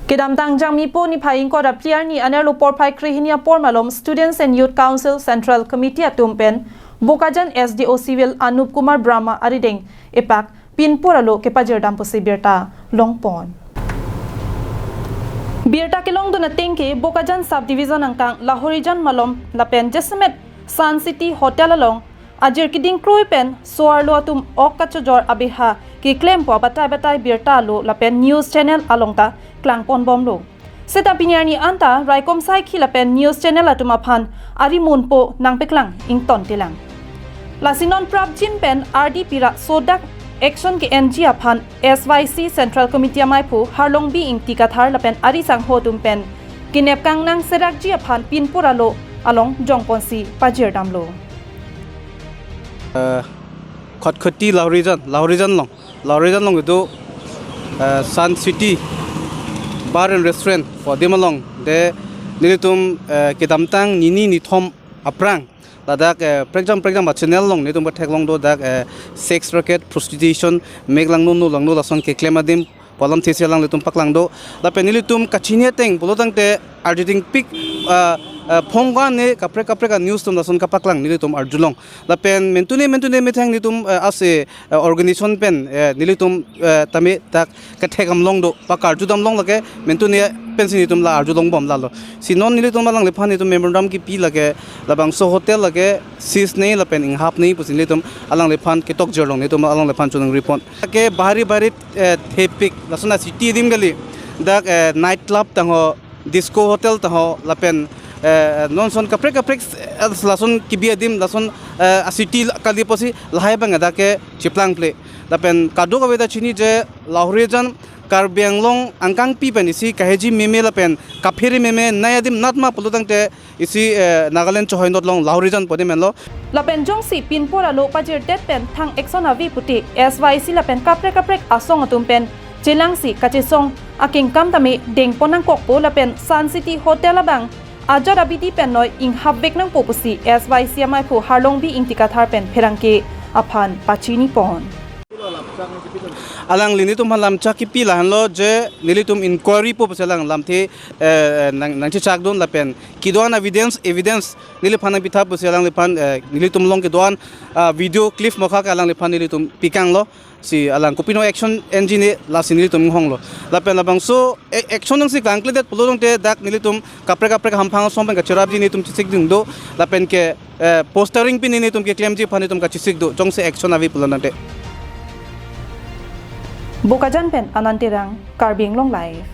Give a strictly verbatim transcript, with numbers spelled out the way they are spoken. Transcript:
Kedamtang Jangmipo niphai ingkoi ra phli arni anerlo porphai krehini apor malom Students and Youth Council Central Committee atum pen Bokajan S D O Civil Anup Kumar Brahma arideng epak pinpur alo kepajirdam pusi birta longpon. Birta kelongdun atengke Bokajan Subdivision angkang Lahorijan malom lapen jasemet Sun City Hotel along ajir keding kroi pen so-arlo atum ok kachojor abeha keklempo abatai batai birta alo lapen news channel along ta klangponbomlo. Seta pini arni anta raikom saikhi lapen news channel atum aphan arimunpo nangpeklang ingtontelang. Lasi non prapjin pen ardi pira sodak action ke-enji aphan S Y C Central Committee amaiphu Harlongbi Ingti Kathar lapen ari sangho atum pen kenep kangnang serakji aphan pinpur alo along jongponsi pajirdamlo. Eh, Khatkhati Lahorijan, Lahorijan along, Lahorijan along kedo, eh, Sun City Bar and Restaurant pu adim along de nelitum, eh, kedamtang nini nithom aphrang ladak, eh, prekjam prekjam a-channel along nelitum patheklong do dak, eh, sex racket, prostitution, mek langno no langno lason keklem adim pu alamthe si alanglitum paklang do. Lapen nelitum kachini ateng pulotangte arjudingpik, ah, ah, phongga ne kaprek kaprek a-news atum lason kapaklang nelitum arjulong. Lapen mentune mentune methang nelitum, eh, ase, eh, organization pen, eh, nelitum, eh, tame dak kethekdamlong do, pakarjudamlong lake mentune pensi nelitum la arjulongbom lalo. Si non nelitum alangliphan nelitum memorandum kipi lake labangso hotel lake seize nei lapen inghap nei pusi nelitum alangliphan ketokjirlong, nelitum alangliphan choningri pon. Ke bahari bahari, eh, thepik lason a-city adim kali. Dak, eh, night club tangho, disco hotel tangho lapen, eh, non son kaprek kaprek, eh, lason kebi adim lason, eh, a-city kali pusi lahai abang dak ke chiplangple. Lapen kadokave ta chini je Lahorijan Karbi Anglong angkangpi pen isi kaheji meme lapen kaphere meme nei adim natma pulotangte isi, eh, Nagaland chohoi not along Lahorijan pu adim henlo. Lapen jongsi pinpur alo pajirdet pen thang action ave pute S Y C lapen kaprek kaprek asong atum pen chelangsi kachesong akengkam tame dengpon nangkokpo lapen Sun City Hotel abang ajat abidi pen noi inghapvek nangpo pusi S Y C amaiphu Harlongbi Ingti Kathar pen pherangke aphan pachinipon. Alangli nelitum aphan lamchak kipi lahenlo je nelitum inquiry po pusi alang lamthe, eh, nang, nangchechakdun lapen kedo-an evidence, evidence neliphan nangpitha pusi alangliphan, eh, nelitum along kedo-an, ah, video clip mokha ke alangliphan nelitum pikanglo. Si alang kopino action enji ne lasi nelitum inghonglo. Lapen labangso, eh, action nangsi klangkledet pulotangte dak nelitum kaprek kaprek hamphang asong pen kacherapji nelitum chesikdun do. Lapen ke, eh, postering pen nelitum keklemji aphan nelitum kachesik do. Jongsi action ave pulotangte. Bokajan pen Anand Terang, Karbi Anglong Live.